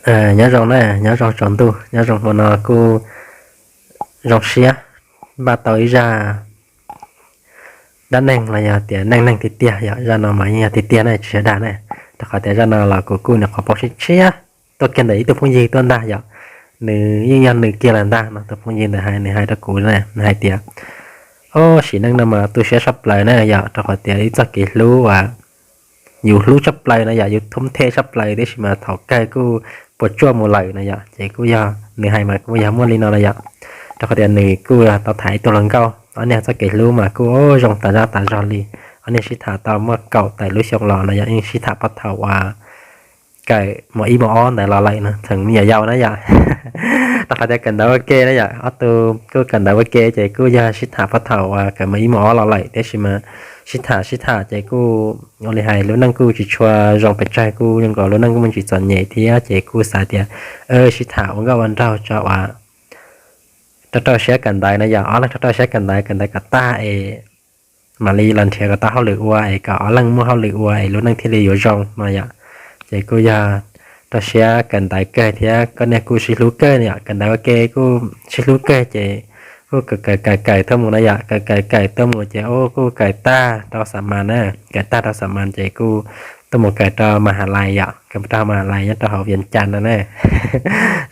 Nyob zoo na, nyob zoo tsaus ntuj, nyob zoo hmo no kuj zoo siab npaj tau ib zaj dab neeg los yog tias neej neeg tiag tiag yom. Zaj no mas yeej yog tiag tiag ne, tsis yog dag ne, rau qhov tias zaj no los kuv kuj nyuam qhuav paub sib tshiab tuaj kiag ntawm ib tug phooj ywg tuaj ntag yom. Nws yeej yog nws kiag lawm ntag no, tus phooj ywg ntawd hais, nws hais rau kuv ne, nws hais tias, o, sim neej no mas tu siab tshaj plaws na yom, rau qhov tias ib txoj kev hlub uas yus hlub tshaj plaws no yom, yus thoob thej tshaj plaws, tiam sis mas thaum kawg kuj puas tsuaj mus lawm no yom. Ces kuj yog nws hais mas kuj yog muaj li no no yom, rau qhov tias nws kuj yog tau tham ib tug hluas nkauj, ob niag txoj kev hlub mas kuj zoo tas zaj tas zog li, ob niag sib tham tau muaj kaum tawm lub xyoo los no yom, yeej sib tham puag thaum uas kawm mos ib mos ob ntawd los lawm no, tseem me nyuam yaus na yom. Rau qhov tias kawm ntawv ua ke na yom, ob tug kuj kawm ntawv ua ke ces kuj yog sib tham puag thaum uas kawm mos ib mos ob los lawm, tiam sis mas sib tham sib tham ces kuj ua li hais lub neej kuj tsis tshua zoo pes tsawg, kuj zoo nkaus lub neej kuj muaj ntsis txom nyem thiab, ces kuj xav tias sib tham ua nkauj ua nraug tso uas rau rau siab kawm ntawv na yom, ob leeg rau rau siab kawm ntawv, kawm ntawv kom tag es mam li los nrhiav kom tau hauj lwm ua es kom ob leeg muaj hauj lwm ua es lub neej thiaj li yuav zoo no yom. Ces kuj yog rau siab kawm ntawv kawg thiab, ob niag kuj sib hlub kawg yom, kawm ntawv ua ke kuj sib hlub kawg ces kuj kawm kawm kawm kawm tuaj mus na yom, kawm kawm kawm tuaj mus ces kuj kawm tag rau xa mas na, kawm tag rau xa mas ces kuj tuaj mus kawm rau mas ha lais yom, kawm rau mas ha lais nyob rau hauv Vias Cas no na.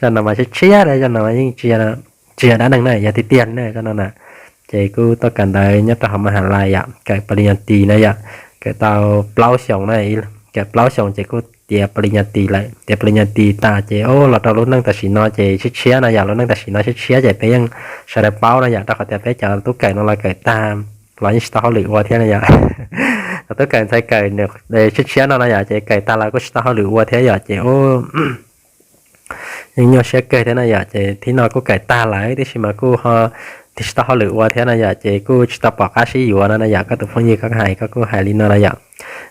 Zaj no mas tshiab tshiab, zaj no yeej tsis yog dab neeg na, yog tiag tiag li na zaj no na. Ces kuj tuaj kawm ntawv nyob rau hauv mas ha lais yom, kawm pa li nyas tis na yom, kawm tau plaub xyoos na, kawm plaub xyoos ces kuj tiav pa li nyas tis lawm, tiav pa li nyas tis tas ces los rau lub neej tam sim no ces tshiab tshiab no yom, lub neej tam sim no tshiab tshiab ces peb yeej sawv daws paub no yom, rau qhov tias peb cov tub kawm no los kawm tag los yeej tsis tau hauj lwm ua thiab no yom. Cov tub kawm ntxhais kawm tshiab tshiab no no yom, ces kawm tag los kuj tsis tau hauj lwm ua thiab yom, ces yeej nyuaj siab kawg thiab no yom. Ces thib no kuj kawm tag lawm tiam sis mas kuj ho tsis tau hauj lwm ua thiab no yom, ces kuj tsis tau pom qab sib yuav no no yom. Koj tus phooj ywg koj hais koj kuj hais li no no yom,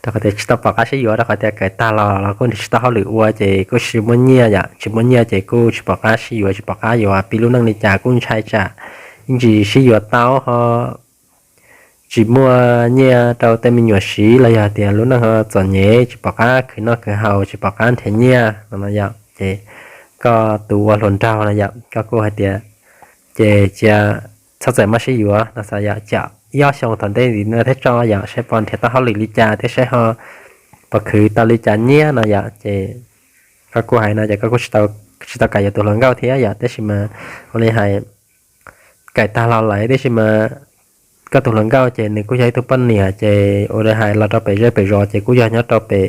rau qhov tias tsis tau pom qab sib yuav rau qhov tias kawm tag los los kuj tsis tau hauj lwm ua ces kuj tsis muaj nyiaj yom, tsis muaj nyiaj ces kuj tsis pom qab sib yuav, tsis pom qab yuav pib lub neej li cas kuj ntshai tsam ib ntsis sib yuav tau ho tsis muaj nyiaj rau tej me nyuam siv los yog tias lub neej ho txom nyem tsis pom qab khwv noj khwv haus tsis pom qab nrhiav nyiaj no no yom. Ces koj tus ua hluas nraug no yom, koj kuj hais tias ces cia txhob txawm maj sib yuav no xav yom, cia ib ob xyoo thaum ntej ntxiv no thiab tso yom, saib puas nrhiav tau hauj lwm li cas thiab saib ho puas khwv tau li cas nyiaj no yom. Ces koj kuj hais no ces koj kuj tsis tau kam yuav tus hluas nkauj thiab yom, tab sis mas ua li hais kawm tag los lawm tab sis mas koj tus hluas nkauj ces nws kuj yog ib tug poj niam ces ua li hais los rau pem zej pem zos ces kuj yog nyob rau pem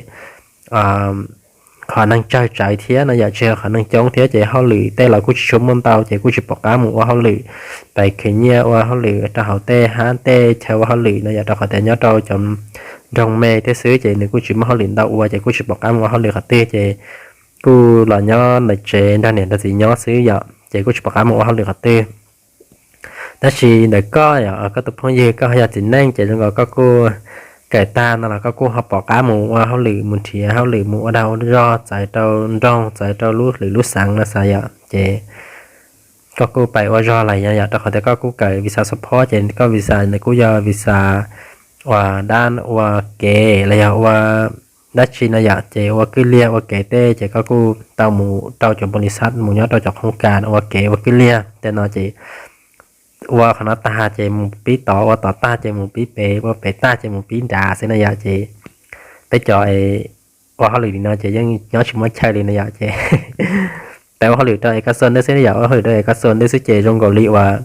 qhov neeg tsawg tsawv thiab no yom, tsis yog qhov neeg coob thiab ces hauj lwm tej los kuj tsis tshua muaj ntau ces kuj tsis pom qab mus ua hauj lwm, pem khwv nyiaj ua hauj lwm rau hauv tej hab tej chaw ua hauj lwm no yom, rau qhov tias nyob rau cov nroog me thiab xwb ces nws kuj tsis muaj hauj lwm ntau ua ces kuj tsis pom qab mus ua hauj lwm qhov twg ces kuj los nyob ntawm tsev nrog niam nrog txiv nyob xwb yom, ces kuj tsis pom qab mus ua hauj lwm qhov twg. Tab sis ntawm koj yom, koj tus phooj ywg koj yog txiv neej ces zoo nkaus koj kuj kawm tag no los koj kuj ho pom qab mus ua hauj lwm, mus nrhiav hauj lwm mus ua dag ua zog txawv rau nroog txawv rau lub lwm lub xeev no xav yom, ces koj kuj pais ua zog lawm yom, rau qhov tias koj kuj kawm visa support ces koj visa nws kuj yog visa uas dab ua kev los yog ua dab tsi no yom, ces ua kwj liag ua kev tej ces koj kuj tau mus rau cov npaum li xab mus nyob rau cov qhov kas ua kev ua kwj liag tej no ces ua qhov no tag ces mus pib tod, ua tod tag ces mus pib pem, ua pem tag ces mus pib nrad xwb no yom. Ces peb cov ua hauj lwm li no ces yeej nyob tsis muaj chaw li no yom, ces peb ua hauj lwm rau es kas xo ntej xwb yom, ua hauj lwm rau es kas xo ntej xwb ces zoo nkaus li uas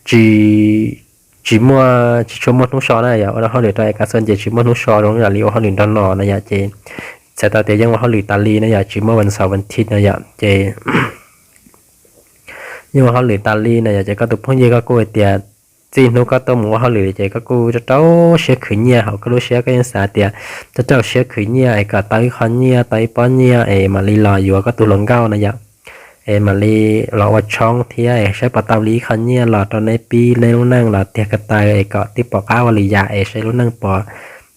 tsis, tsis muaj, tsis tshua muaj hnub so na yom, ua hauj lwm rau es kas xo ces tsis muaj hnub so zoo yam li ua hauj lwm nrog no no yom. Ces txhais tau tias yeej ua hauj lwm tas li no yom, tsis muaj vas xaum vas thiv no yom, ces yeej ua hauj lwm tas li no yom. Ces koj tus phooj ywg koj kuj hais tias txij hnub koj tuaj mus ua hauj lwm ces koj kuj rau rau siab khwv nyiaj, hauv koj lub siab koj yeej xav tias rau rau siab khwv nyiaj es kom tau ib qho nyiaj, tau ib pob nyiaj es mam li los yuav koj tus hluas nkauj no yom, es mam li los ua tshoob thiab es saib puas tau li ib qho nyiaj los rau neb pib neb lub neej los tiag ko taw es kom tib pom qab ua lwm yam es saib lub neej puas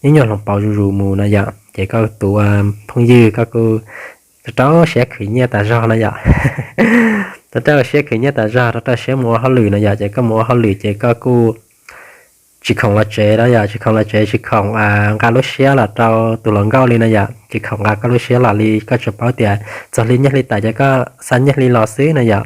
nyuaj nyuaj hloov pauv zuj zus mus no yom. Ces koj tus phooj ywg koj kuj rau rau siab khwv nyiaj tas zog no yom, rau rau siab khwv nyiaj tas zog, rau rau siab mus ua hauj lwm no yom. Ces koj mus ua hauj lwm ces koj kuj tsis khoom los tsev na yom, tsis khoom los tsev, tsis khoom nqa lub siab los rau tus hluas nkauj li na yom, tsis khoom nqa koj lub siab los li, koj tsuas paub tias txog hli nyiaj hli tais ces koj xa nyiaj hli los xwb na yom.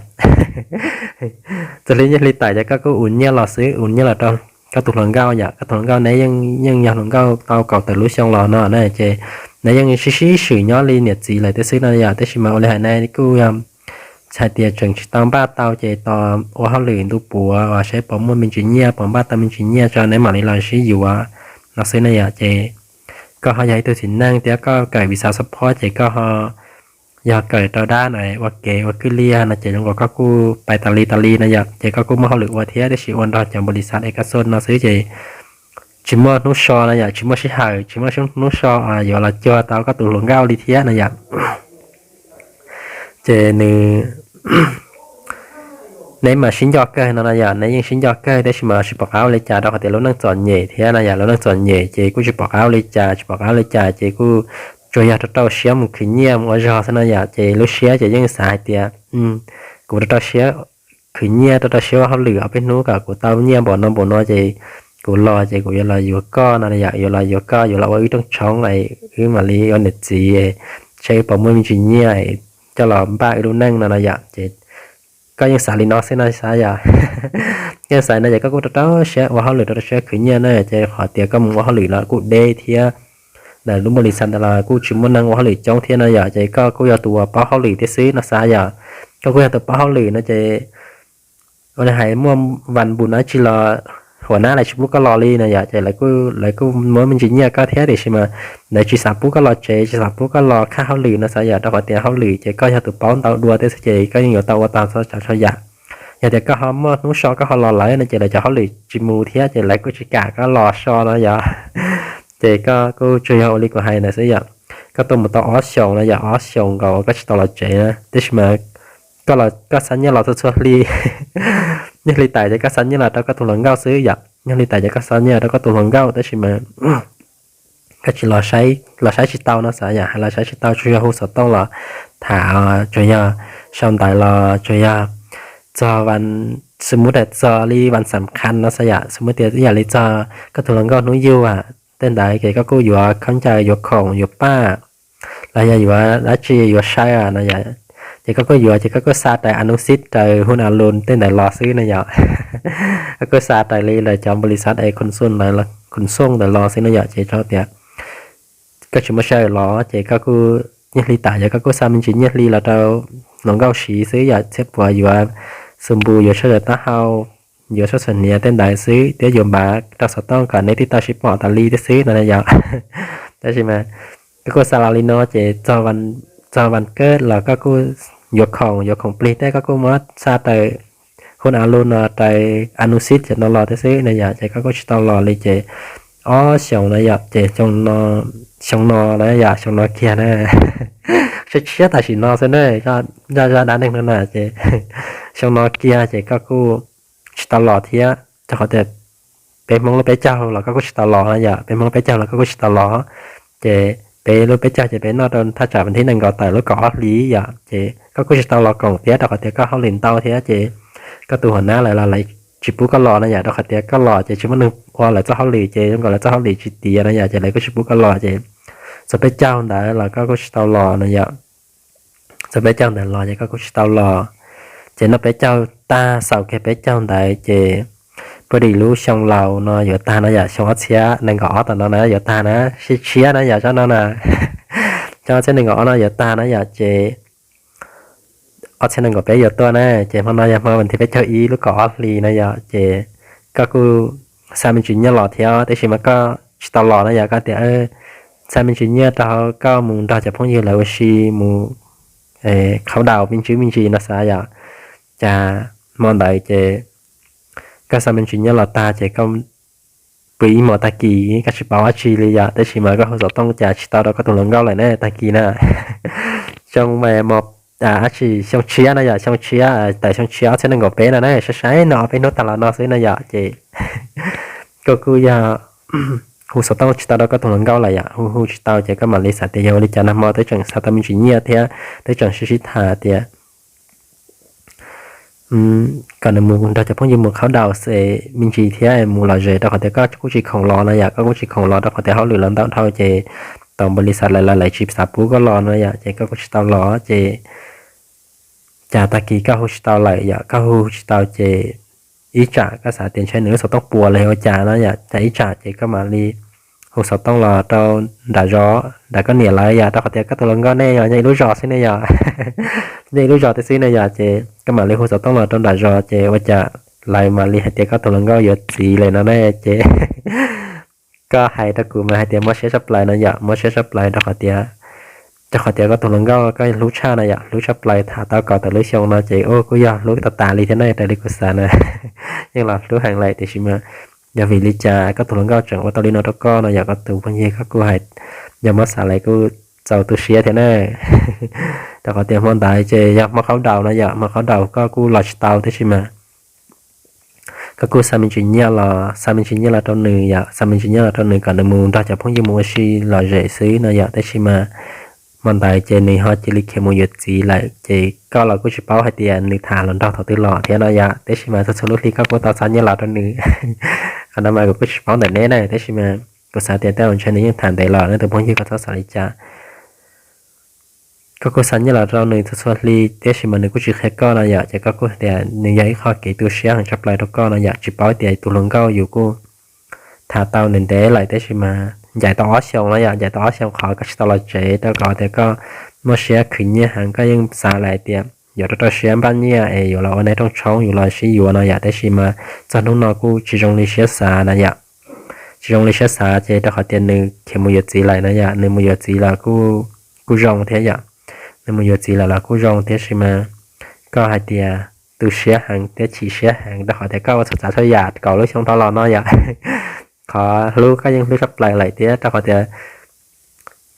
Txog hli nyiaj hli tais ces koj kuj ua nyiaj los xwb, ua nyiaj los rau koj tus hluas nkauj yom, koj tus hluas nkauj neb yeej yog hluas nkauj tau kaum tawm lub xyoo los no na ces neb yeej sib sib swm nyob li niam txiv lawm thiab xwb no yom, tab sis mas ua li hais na kuj yog hais tias tseem tsis tau npaj tau ces tos ua hauj lwm ntu puav uas saib puas muaj me ntsis nyiaj, puas npaj tau me ntsis nyiaj tso neb mam li los sib yuav no xwb na yom. Ces koj ho yog ib tug txiv neej thiab koj kawm visa support ces koj ho yog kawm rau dab no ua kev ua kwj liaj no ces zoo nkaus koj kuj pais tas li tas li no yom, ces koj kuj muaj hauj lwm ua thiab, tab sis ua nrog cov npau li xav es koj xoj no xwb ces tsis muaj hnub so no yom, tsis muaj sij hawm, tsis muaj hnub so yuav los cuag tau koj tus hluas nkauj li thiab no yom. Ces nws neb mas sib nco kawg no no yom, neb yeej sib nco kawg tab sis mas tsis pom qab ua li cas rau qhov tias lub neej txom nyem thiab no yom, lub neej txom nyem ces kuj tsis pom qab ua li cas, tsis pom qab ua li cas ces kuj tsuas yog rau rau siab mus khwv nyiaj mus ua zog xwb no yom, ces lub siab ces yeej xav hais tias kuv rau rau siab khwv nyiaj, rau rau siab ua hauj lwm ob peb hnub kom kuv tau nyiaj npaum no npaum no ces kuv los ces kuv yuav los yuav koj no yom, yuav los yuav koj, yuav los ua wb rooj tshoob es wb mam li ua niam txiv, saib wb puas muaj me ntsis nyiaj coj los npaj wb lub neej no no yom. Ces koj yeej xav li no xwb no xav yom. Yeej xav no ces koj kuj rau rau siab ua hauj lwm, rau rau siab khwv nyiaj na, ces qhov tias koj mus ua hauj lwm los kuj deb thiab, ntawm lub npau li xav ntawd los kuj tsis muaj neeg ua hauj lwm coob thiab no yom, ces koj kuj yog tus uas paub hauj lwm thiab xwb no xav yom. Koj kuj yog tus paub hauj lwm no ces ua li hais muaj vas npus no tsis los huam nab lawv tsis pub koj los li no yom, ces lawv kuj muab me ntsis nyiaj koj thiab tiam sis mas lawv tsis xav pub koj los tsev, tsis xav pub koj los khaj hauj lwm no xav yom, rau qhov tias hauj lwm ces koj yog tus paub ntau dua thiab xwb ces koj yeej yuav tau ua tau txhua tsav txhua yam. Yog tias koj ho muaj hnub so koj ho los lawm no ces lawv cov hauj lwm tsis mus thiab ces lawv kuj tsis kam koj los so no yom. Ces koj kuj tsuas yog ua li kuv hais ntawd xwb yom. Koj tuaj mus tau ob xyoos no yom, ob xyoos nkaus koj tsis tau los tsev na, tab sis mas koj xa nyiaj los txhua txhua hli. Nyiaj hli tais ces koj xa nyiaj los rau koj tus hluas nkauj xwb yom, nyiaj hli tais ces koj xa nyiaj los rau koj tus hluas nkauj tab sis mas koj tsis los saib, los saib tsis tau no xav yom, hais los saib tsis tau, tsuas yog hu xov tooj los tham, tsuas yog sau ntawv los tsuas yog txog vas, xws muab tias txog li vas xam khas no xav yom, xws muab tias ib yam li txog koj tus hluas nkauj hnub yug tej ntawd ces koj kuj yuav khaub ncaws, yuav khoom, yuav paj, los yog yuav dab tsi, yuav saib no yom, ces koj kuj yuav ces koj kuj xa raws Anusit, raws Hun Alun tej ntawd los xwb no yom. Koj kuj xa raws li lawv cov npau li xav es khun xooj ntawd los xwb no yom, ces tau tias koj tsis muaj sij hawm los ces koj kuj, nyiaj hli tas ces koj kuj xa me ntsis nyiaj hli los rau hluas nkauj siv xwb yom, txhiab puas yuav xu npus, yuav sab zam taub hau, yuav sab xas hniav tej ntawd xwb thiab yuav npav rau xov tooj kom neb tib tau sib pom tas li thiab xwb no yom. Tab sis mas koj kuj xa los li no ces txog vas kawj los koj kuj yuav khoom, yuav khoom plig tej koj kuj muab xa raws Hun Alun no, raws Anusit cov no los thiab xwb no yom, ces koj kuj tsis tau los li ces ob xyoos no yom, ces xyoo no na yom, xyoo no kiag na, tshiab tshiab tam sim no xwb na, zaj zaj dab neeg no na ces xyoo no kiag ces koj kuj tsis tau los thiab, rau qhov tias peb Hmoob lub peb caug los koj kuj tsis tau los na yom, peb Hmoob lub peb caug los koj kuj tsis tau los. Ces peb lub peb caug ces peb noj rau thaj tsam vas thib nees nkaum tawm lub kaum ob hli yom, ces koj kuj tsis tau los koom thiab rau qhov tias koj hauj lwm ntau thiab ces koj tus huam nab lawv los lawv tsis pub koj los no yom, rau qhov tias koj los ces tsis muaj neeg ua lawv txoj hauj lwm ces zoo nkaus lawv txoj hauj lwm tsis tiav no yom, ces lawv kuj tsis pub koj los ces txog peb caug ntawd los koj kuj tsis tau los no yom. Txog peb caug ntawd los ces koj kuj tsis tau los. Ces noj peb caug tag, xaus kiag peb caug ntawd ces pub dim lub xyoo laus no yuav tag no yom, xyoo ob txhiab nees nkaum ob tom no na yuav tag na, sib tshiab na yom, tsob no na, xyoo ob txhiab nees nkaum ob no yuav tag na yom, ces ob txhiab nees nkaum peb yuav tuaj na, ces hmo no yog hmo vas thib peb caug ib lub kaum ob hli no yom, ces koj kuj xa me ntsis nyiaj los thiab, tab sis mas koj tsis tau los na yom, koj tias xa me ntsis nyiaj rau koj mus nrog cov phooj ywg lawv ua si, mus qhau daus me ntsis me ntsis no xav yom. Cas hmo ntawd ces koj xa me ntsis nyiaj los tag ces koj pw ib hmos tag kis koj tsis paub dab tsi li yom, tab sis mas koj hu xov tooj cas tsis tau rau koj tus hluas nkauj lawm ne tag kis na. Xyoo mas dab tsi, xyoo tshiab na yom, xyoo tshiab, tawm xyoo tshiab ob txhiab nees nkaum peb no na, saib saib no peb hnub tag los no xwb na yom, ces koj kuj yog hu xov tooj tsis tau rau koj tus hluas nkauj lawm yom, hu hu tsis tau ces koj mam li xav tias yog ua li cas, nag hmo twb tseem xa tau me ntsis nyiaj thiab twb tseem sib sib tham tias kom nws mus nrog cov phooj ywg mus qhaub daus xwb me ntsis thiab mus lom zem, rau qhov tias koj kuj tsis khoom los no yom, koj kuj tsis khoom los rau qhov tias hauj lwm los ntau dhau ces tom npaum li xav lawm los lawv tsis xav pub koj los no yom, ces koj kuj tsis tau los ces cas tag kis koj hu tsis tau lawm yom, koj hu tsis tau ces ib tsam koj xav tias ntshe nws lub xov tooj puas los ua cas no yom, cas ib tsam ces koj mam li hu xov tooj los rau nram zos nram koj niam lawv yom, rau qhov tias koj tus hluas nkauj nej yog nyob ib lub zos xwb ne yom, nyob ib lub zos tib xwb ne yom, ces koj mam li hu xov tooj los rau nram zos ces ua cas lawv mam li hais tias koj tus hluas nkauj yuav txiv lawm no ne, ces koj hais rau kuv mas hais tias mob siab tshaj plaws no yom, mob siab tshaj plaws rau qhov tias, rau qhov tias koj tus hluas nkauj koj hlub tshaj no yom, hlub tshaj plaws tham tau kaum tawm lub xyoo no ces ua kuj yog hlub tas tas li thiab ne, raws li kuv xav na, yeej los hlub heev lawm tiam sis mas yog vim li cas koj tus hluas nkauj tseem ua tau li no rau koj no yom, koj tus phooj ywg koj kuj hais, yog muab xav lawm kuj txaus tu siab thiab na, rau qhov tias hmo ntawd ces yog hmo qhaub daus no yom, hmo qhaub daus koj kuj los tsis tau tab sis mas koj kuj xa me ntsis nyiaj los, xa me ntsis nyiaj los rau nws yom, xa me ntsis nyiaj los rau nws kom nws mus nrog cov phooj ywg mus ua si lom zem xwb no yom, tab sis mas hmo ntawd ces nws ho cia li khiav mus yuav txiv lawm ces koj los kuj tsis paub hais tias nws tham los nrog thaum twg los thiab no yom, tab sis mas txhua txhua lub hli koj kuj tau xa nyiaj los rau nws. Qhov no mas kuv kuj tsis paub ntawm neb na, tab sis mas kuv xav tias tej zaum ntshe nws yeej tham ntev los nej tus phooj ywg koj txhob xav li cas. Koj kuj xa nyiaj los rau nws txhua txhua hli tab sis mas nws kuj tsis qhia koj no yom, ces koj kuj tias nws yog ib qho kev tu siab heev tshaj plaws rau koj no yom, tsis paub tias tus hluas nkauj yus kuj tham tau ntev ntev lawm tab sis mas ncaim tau ob xyoos no yom, ncaim tau ob xyoos qhov koj tsis tau los tsev rau qhov tias koj muaj siab khwv nyiaj heev, koj yeej xav lawm tias yuav rau rau siab npaj nyiaj es yuav los ua neej rooj tshoob yuav los sib yuav no yom, tab sis mas txog hnub no kuj tsis zoo li siab xav na yom, tsis zoo li siab xav ces rau qhov tias nws khiav mus yuav txiv lawm na yom, nws mus yuav txiv los kuj zoo thiab yom, nws mus yuav txiv lawm los kuj zoo thiab sis mas koj hais tias tu siab heev thiab chim siab heev rau qhov tias koj ua txhua tsav txhua yam kaum lub xyoo dhau los no yom, qhov hlub koj yeej hlub tshaj plaws lawm thiab rau qhov tias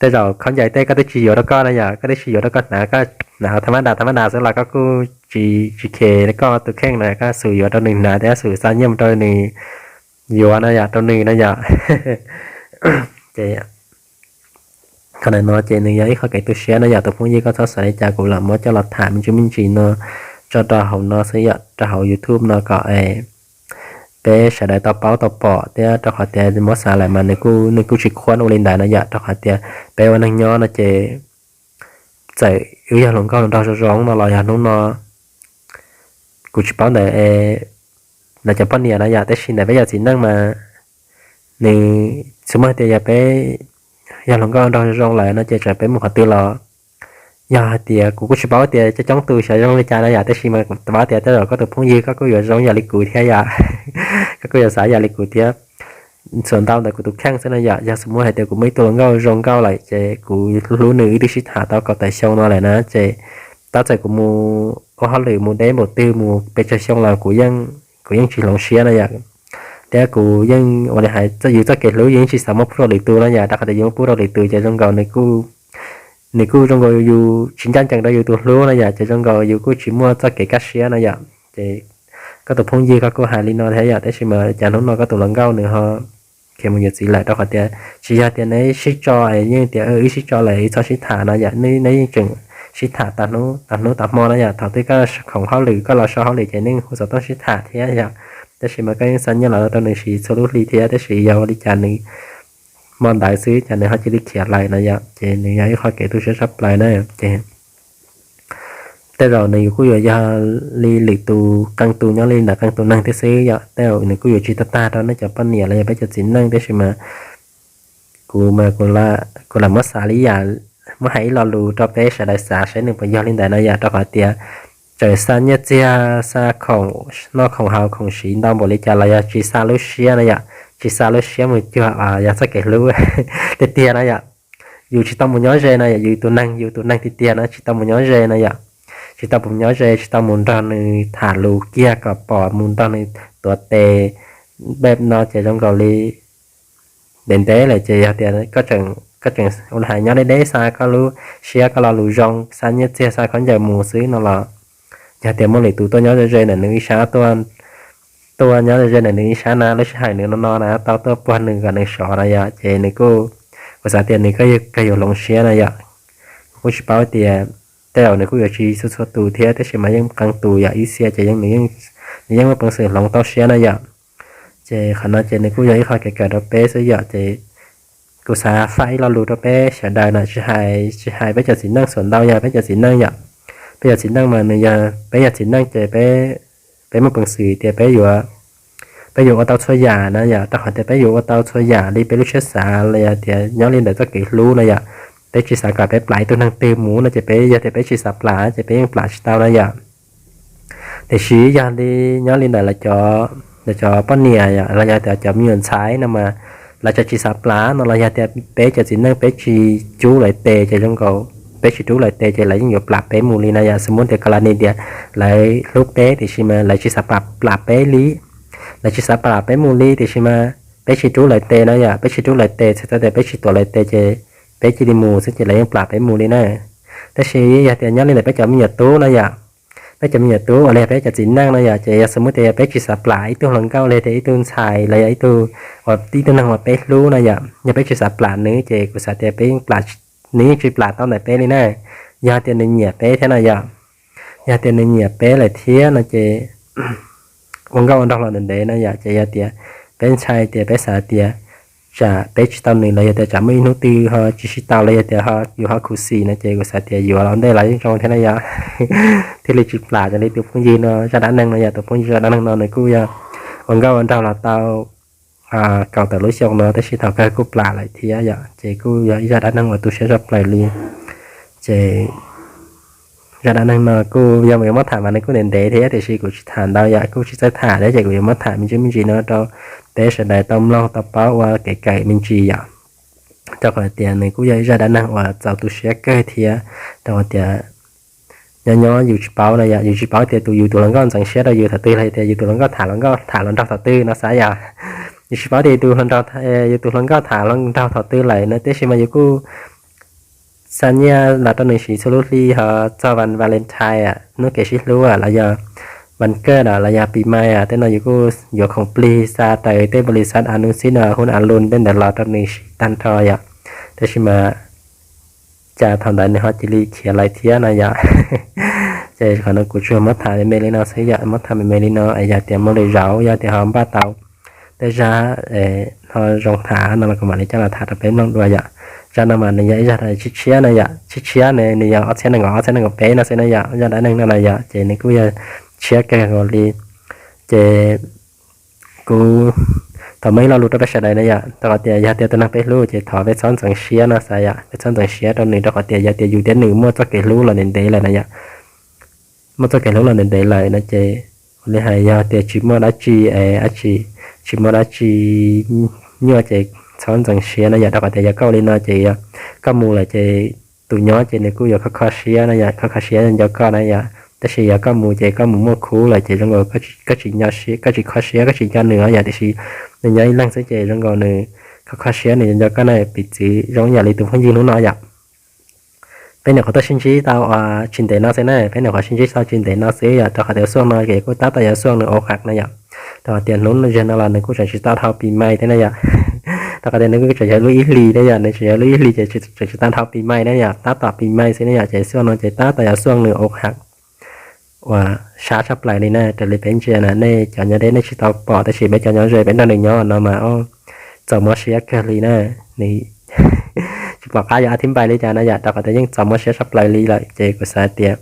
tej zaum khaub ncaws tej koj twb tsis yuav rau koj na yom, koj twb tsis yuav rau koj hnav, koj hnav tha mab das tha mab das xwb los koj kuj tsis, tsis khes koj tus kheej na, koj xub yuav rau nws hnav thiab xub xa nyiaj mus rau nws yuav no yom, rau nws no yom. Ces qhov ntawm no ces nws yog ib qho kev tu siab no yom, tus phooj ywg koj txhob xav li cas, kuv lam muab coj los tham me ntsis me ntsis no tso rau hauv no xwb yom, rau hauv YouTube no kom peb sawv daws tau paub tau pom thiab rau qhov tias muab xav lawm mas nws kuj, nws kuj tsis khuab ua li ntawd no yom, rau qhov tias peb ua neej nyob no ces txawm wb yog hluas nkauj hluas nraug zoo zoo no los yog hnub no kuv tsis paub ntawm lawv cov poj niam no yom, tab sis ntawm peb yog txiv neej mas nws txhua muaj hais tias yog peb yog hluas nkauj hluas nraug zoo zoo lawm no ces txawm peb mus qhov twg los yog hais tias kuv kuj tsis paub tias coob coob tus xyov zoo li cas no yom, tab sis mas kuv paub tias tej zaum koj tus phooj ywg koj kuj yuav zoo yam li kuv thiab yom, koj kuj yuav xav yam li kuv thiab. Txhua ntau ntawm kuv tus kheej xwb no yom, yog txhua muaj hais tias kuv muaj ib tug hluas nkauj zoo nkauj lawm ces kuv hlub nws wb twb sib tham tau kaum tawm xyoo no lawm na ces tab txawm kuv mus ua hauj lwm mus deb npaum twg mus pes tsawg xyoo los kuv yeej, kuv yeej tsis hloov siab no yom. Thiab kuv yeej ua li hais yus txoj kev hlub yus yeej tsis xav muab pub rau lwm tus no yom, rau qhov tias yus muab pub rau lwm tus ces zoo nkaus nws kuj, nws kuj zoo nkaus yus tsis ncaj ncees rau yus tus hlub no yom, ces zoo nkaus yus kuj tsis muaj txoj kev kaj siab no yom. Ces koj tus phooj ywg koj kuj hais li no thiab yom, tab sis mas cas hnub no koj tus hluas nkauj nws ho khiav mus yuav txiv lawm rau qhov tias tsis yog tias neb sib tso es yeej tias wb sib tso lawm wb txhob sib tham no yom, neb yeej tseem sib tham tas hnub tas hmo no yom, thaum twg koj khoom hauj lwm koj los so hauj lwm ces nej hu xov tooj sib tham thiab yom. Tab sis mas koj yeej xa nyiaj los rau nws siv txhua lub hli thiab, tab sis yog ua li cas nws hmo ntawd xwb cas nws ho cia li khiav lawm no yom, ces nws yog ib qho kev tu siab tshaj plaws na. Ces tej zaum nws yus kuj yuav yog li lwm tus qee tus nyob li ntawm qee tus neeg thiab xwb yom, tej zaum nws kuj yuav tsis tag tag rau nej cov poj niam los yog peb cov txiv neej, tab sis mas kuv mas kuv lam muab xav li yam, muab hais ib lo lus rau peb sawv daws xav saib nws puas yog li ntawd no yom, rau qhov tias txawm xa nyiaj txiag xa khoom noj khoom haus khoom siv ntau npaum li cas los yog tsis xa lub siab no yom, tsis xa lub siab mus cuag yog txoj kev hlub tiag tiag no yom. Yus tsis tau mus nyob ze no yom, yus tus neeg, yus tus neeg tiag tiag no tsis tau mus nyob ze no yom, tsis tau mus nyob ze, tsis tau mus nrog nws tham lus kiag kom pom, mus nrog nws tuav tes, npej no ces zoo nkaus li ntev ntev lawm ces yog tias koj tseem, koj tseem ua li hais nyob deb deb xa koj lub siab koj lo lus zoo, xa nyiaj txiag xa khaub ncaws mus xwb no los yog tias muaj lwm tus tuaj nyob ze ze ntawm nws ib sab, tuaj nyob ze ze ntawm nws ib sab na, lub sij hawm nws no no na tau tuaj puag nws kom nws sov no yom, ces nws kuj, kuv xav tias nws kuj kawg yuav hloov siab no yom. Kuv kuj tsis paub tias tej zaum nws kuj yuav tsis txhua txhua tus thiab, tab sis mas yeej qee tus yom, ib txhia ces nws yeej muaj peev xwm hloov tau siab na yom. Ces qhov no ces nws kuj yog ib qho kev kawm rau peb xwb yom. Ces kuv xav faj ib lo lus rau peb sawv daws na, tsis hais, tsis hais peb cov txiv neej, xuam ntau yog peb cov txiv neej yom. Peb cov txiv neej mas nws yog, peb yog txiv neej ces peb muaj peev xwm tias peb yuav, peb yuav ua tau txhua yam na yom. Rau qhov tias peb yuav ua tau txhua yam li peb lub siab xav los yog tias nyob li ntawm txoj kev hlub na yom. Peb tsis xav kom peb plam ib tug neeg twg mus no ces peb, yog tias peb tsis xav plam ces peb yeej plam tsis tau na yom. Tiam sis yog li nyob li ntawm lawv cov, lawv cov poj niam yom, los yog tias cov me nyuam ntxhais no mas lawv tseem tsis xav plam no los yog tias peb cov txiv neej peb tsis rub lawv tes ces zoo nkaus, peb tsis rub lawv tes ces lawv yeej yuav plam peb mus li na yom. Xws li tias ko la ni tias lawv hlub peb tiam sis mas lawv tsis xav plam, plam peb li, lawv tsis xav plam peb mus li tiam sis mas peb tsis rub lawv tes na yom. Peb tsis rub lawv tes, txhais tau tias peb tsis tuav lawv tes ces peb cia li mus xwb ces lawv yeej plam peb mus li na. Tab sis yog tias nyob li ntawm peb cov me nyuam tub na yom, peb cov me nyuam tub uas li peb cov txiv neej no yom, ces yog xws li tias yog peb tsis xav plam ib tug hluas nkauj los tias ib tug ntxhais los yog ib tug, ib tug neeg uas peb hlub na yom, yog peb tsis xav plam nws ces kuv xav tias peb yeej plam, nws yeej tsis plam tau ntawm peb li na. Yog tias nws nyiam peb thiab no yom, yog tias nws nyiam peb lawm thiab no ces ua nkauj ua nraug los ntev ntev no yom, ces yog tias peb ntshai tias peb xav tias tsam peb tsis tau nws los yog tias tsam muaj ib hnub twg ho tsis sib tau los yog tias ho yus ho khuv xim no ces kuv xav tias yuav los ua ntej los yeej zoo thiab na yom. Thiaj li tsis plam raws li tus phooj ywg no zaj dab neeg no yom. Tus phooj ywg zaj dab neeg no nws kuj yog ua nkauj ua nraug los tau kaum tawm lub xyoo no tab sis thaum kawg kuj plam lawm thiab yom. Ces kuj yog ib zaj dab neeg uas tu siab tshaj plaws li. Ces zaj dab neeg no kuj yog mus yuav muab tham mas nws kuj ntev ntev thiab tiam sis kuv tsis tham ntau yom, kuj tsis txawj tham thiab ces kuv yuav muab tham me ntsis me ntsis no rau peb sawv daws tau mloog tau paub ua kev kawm me ntsis yom. Rau qhov tias nws kuj yog ib zaj dab neeg uas txaus tu siab kawg thiab, rau qhov tias nyob nyob yus tsis paub no yom, yus tsis paub tias tus yus tus hluas nkauj ntxeev siab rau yus thaum twg los tias yus tus hluas nkauj tham hluas nkauj tham hluas nraug thaum twg no xav yom. Yus tsis paub tias yus tus hluas nraug, yus tus hluas nkauj tham hluas nraug thaum twg lawm no, tab sis mas yus kuj xa nyiaj los rau nws siv txhua lub hli ho txog vas Valentine, hnub kev sib hlub los yog vas kaj los yog pis mais tej no yus kuj yuav khoom plig xa raws tej npau li xav a nus xib no hub a lus tej ntawd los rau nws siv tag nrho yom. Tab sis mas cas thaum ntawd nws ho cia li khiav lawm thiab no yom. Ces qhov no kuv tsuas muab tham me me li no xwb yom, muab tham me me li no es yog tias muaj lwm zaus yog tias ho npaj tau tej zaj ho zoo tham no los kuv mam li coj los tham rau peb mloog dua yom. Zaj no mas nws yog ib zaj tshiab tshiab no yom, tshiab tshiab ne, nws yog ob txhiab nees nkaum ob txhiab nees nkaum peb no xwb no yom, zaj dab neeg no na yom. Ces nws kuj yog tshiab kawg nkaus li. Ces kuv thov muaj ib lo lus rau peb sawv daws na yom, rau qhov tias yog tias tus neeg peb hlub ces thov peb txhob ntxeev siab no xav yom, peb txhob ntxeev siab rau nws rau qhov tias yog tias yus thiab nws muaj txoj kev hlub los ntev ntev lawm na yom. Muaj txoj kev hlub los ntev ntev lawm no ces ua li hais yog tias tsis muaj dab tsi, tsis muaj dab tsi nyuaj ces txhob ntxeev siab na yom, rau qhov tias yog koj ua li no ces yog koj mus lawm ces tus nyob ces nws kuj yuav kho kho siab no yom, kho kho siab nco koj na yom. Tab sis yog koj mus ces koj mus muaj khub lawm ces zoo nkaus koj tsis nco siab, koj tsis kho siab, koj tsis nco nws no yom, tiam sis nws nyob ib leeg xwb ces zoo nkaus nws kho kho siab nws nco koj na. Piv txwv zoo ib yam li tus phooj ywg hnub no yom. Peb nyuam qhuav tuaj sib ntsib tau tsis ntev no xwb na, peb nyuam qhuav sib ntsib tau tsis ntev no xwb yom, rau qhov tias xuaj no ces kuj tab tom yog xuaj nws ua qhas na yom. Rau qhov tias hnub no zeg no los nws kuj tseem tsis tau dhau pis mais thiab na yom. Rau qhov tias nws kuj tseem yog lub ib hlis thiab yom, nws tseem yog lub ib hlis ces tseem tsis tau dhau pis mais na yom, tab tom pis mais xwb na yom, ces xuaj no ces tab tom yog xuaj nws ua qhas uas sab tshaj plaws li na. Raws li peb ntsia na, nej cov nyob deb nej tsis tau pom tab sis peb cov nyob ze peb nrog nws nyob no mas txaus mob siab kawg li na. Nws tsis pom qab yuav a thib npai li cas na yom, rau qhov tias yeej txaus mob siab tshaj plaws li lawm ces kuv xav tias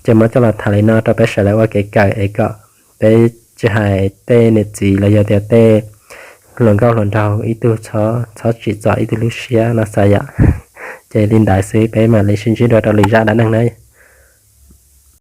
ces muab coj los tham li no rau peb sawv daws ua kev kawm es kom peb tsis hais tej niam txiv los yog tias tej hluas nkauj hluas nraug ib tug txhob tsim txom ib tug lub siab no xav yom. Ces li ntawd xwb peb mam li sib ntsib dua rau lwm zaj dab neeg na.